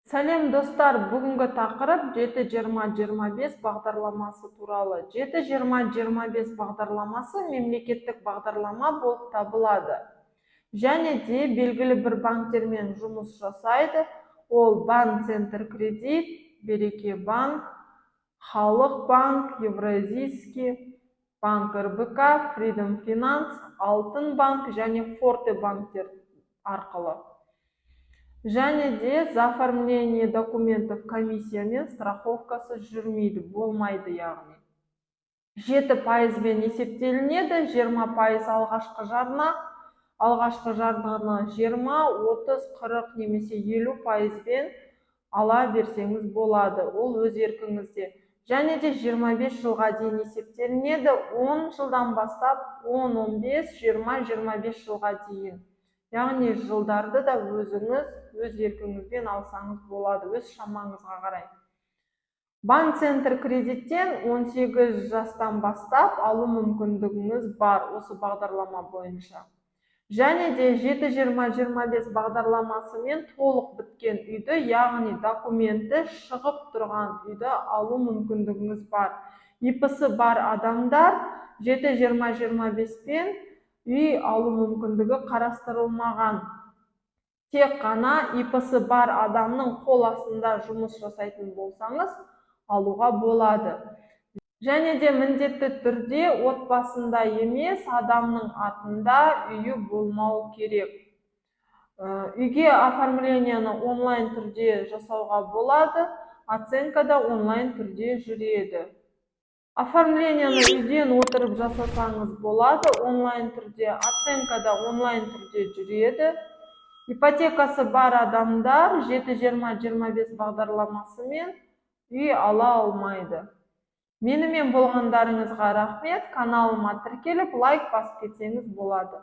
Сәлем, достар! Бүгінгі тақырып 7-20-25 бағдарламасы туралы. 7-20-25 бағдарламасы мемлекеттік бағдарлама болып табылады және де белгілі бір банктермен жұмыс жасайды. Ол Банк Центр Кредит, Береке банк, Халық банк, Евразийский банк, РБК, Фридом Финанс, Алтын банк және Форте банктер арқылы. Және де за оформление документов комиссия мен страховкасы жүрмейді, болмайды, яғни 7 пайызбен есептелінеді. 20% алғашқы жарна. Алғашқы жарнаны 20, 30, 40 немесе 50 пайызбен ала берсеңіз болады, ол өз еркіңізде. Және де 25 жылға дейін есептелінеді, 10 жылдан бастап 10, 15, 20, 25 жылға дейін, яғни жылдарды да өзіңіз өз еркіңізбен алсаңыз болады, өз шамаңызға қарай. Банк Центр Кредиттен 18 жастан бастап алу мүмкіндігіңіз бар осы бағдарлама бойынша. Және де 7-20-25 бағдарламасымен толық біткен үйді, яғни документі шығып тұрған үйді алу мүмкіндігіңіз бар. ИП-сы бар адамдар 7-20-25-пен үй алу мүмкіндігі қарастырылмаған. Тек қана ИП-сы бар адамның қол астында жұмыс жасайтын болсаңыз, алуға болады. Және де міндетті түрде отбасында емес, адамның атында үйі болмау керек. Үйге оформление ні онлайн түрде жасауға болады, оценка да онлайн түрде жүреді. Оформление ні үйден отырып жасасаңыз болады онлайн түрде, оценка да онлайн түрде жүреді. Ипотекасы бар адамдар 7-20-25 бағдарламасымен үй ала алмайды. Менімен болғандарыңызға рахмет! Каналыма тіркеліп, лайк басып кетсеңіз болады.